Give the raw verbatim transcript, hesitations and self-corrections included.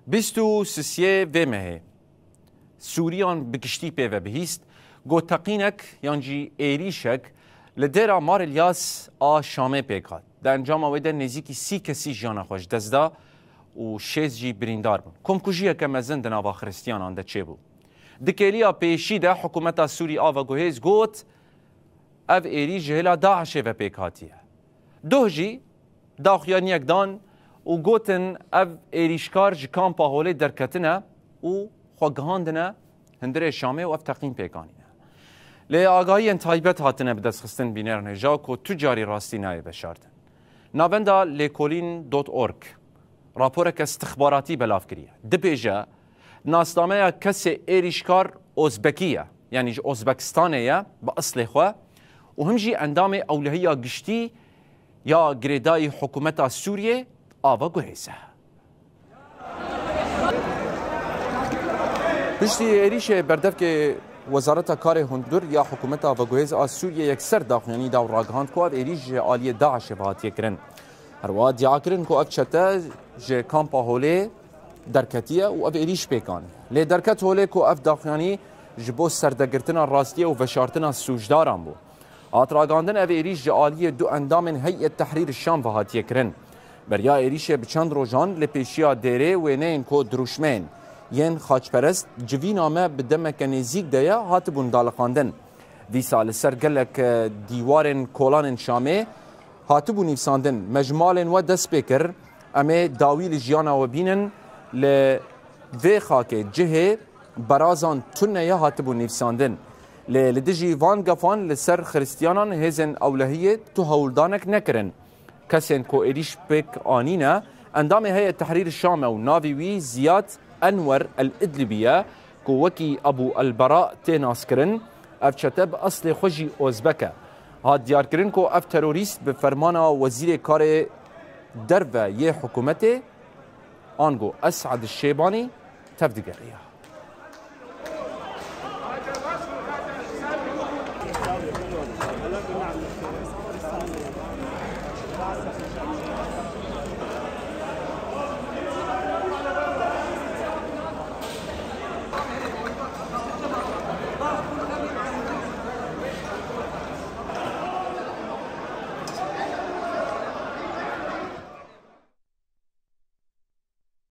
Bîst û sisiyê vê mehê Sûriyan bi giştî pê ve bihîst, ku teqînek yan jî êrîşek li dêra Mar Ilyas a Şamê pêk hat. Di encama wê de nêzîkî sî kesî jiyana xwe ji dest da û şêst jî birîndar bûn. Komkujiyeke mezin di nava Xiristiyanan de çêbû. Di kêliya pêşî de hikûmeta Sûrî a veguhêz got, ev êrîş ji hêla DAIŞê ve pêk hatiye. Doh jî daxuyaniyek dan û gotin, ev êrîşkar ji kampa Holê derketine û xwe gihandine hundirê Şamê û ev teqîn pêk anîne. Lê agahiyên taybet hatine bi destxistin bînerên hêja ku tu carî rastî nayê veşartin. Navenda lêkolîn dot org raporeke istixbaratî belav kiriye. Dibêje, nasnameya kesê êrîşkar Ozbekî ye, yanî ji Ozbekistanê ye bi eslê xwe û him jî endamê ewlehiya giştî ya girêdayî hikûmeta Sûriyê a veguhêz e. Piştî êrîşê berdevkê Wezareta Karê Hundir ya hikûmeta veguhêz a Sûriyê yekser daxuyanî da û ragihand ku ev êrîş ji aliyê DAIŞê ve hatiye kirin. Her wiha diya kirin ku ev çete ji kampa Holê derketiye û ev êrîş pêk anî. Lê derket Holê ku ev daxuyanî ji bo serdegirtina rastiyê û veşartina sûcdaran bû. Hat ragihandin, ev êrîş ji aliyê du endamên Heyet Tehrîr Şam ve hatiye kirin. Beriya êrîşê bi çend rojan li pêşiya dêrê wêneyên ku dirûşmeyên yên xaçperest civîna me bi demeke nêzîk de ye hatibûn daliqandin. Dîsa li ser gelek, e, dîwarên kolanên Şamê hatibû nivîsandin, me ji malên we dest pê kir, em ê dawî li jiyana we bînin, li vê xakê cihê berazan tune ye hatibû nivîsandin. Lê li dijî van gefan li ser Xiristiyanan hêzên ewlehiyê tu hewldanek nekirin. Kesên ku êrîş pêk anîne, endamê Heyet Tehrîr Şam e û navê wî Ziyad Enwer El Idlibî ye, ku wekî Ebû El Bera tê naskirin. Ev çete bi eslê xwe jî Ozbek e. Hat diyarkirin ku ev terorîst bi fermana Wezîrê Karê Derve yê hikûmetê, ango Esad Şêbanî, tevdigeriya.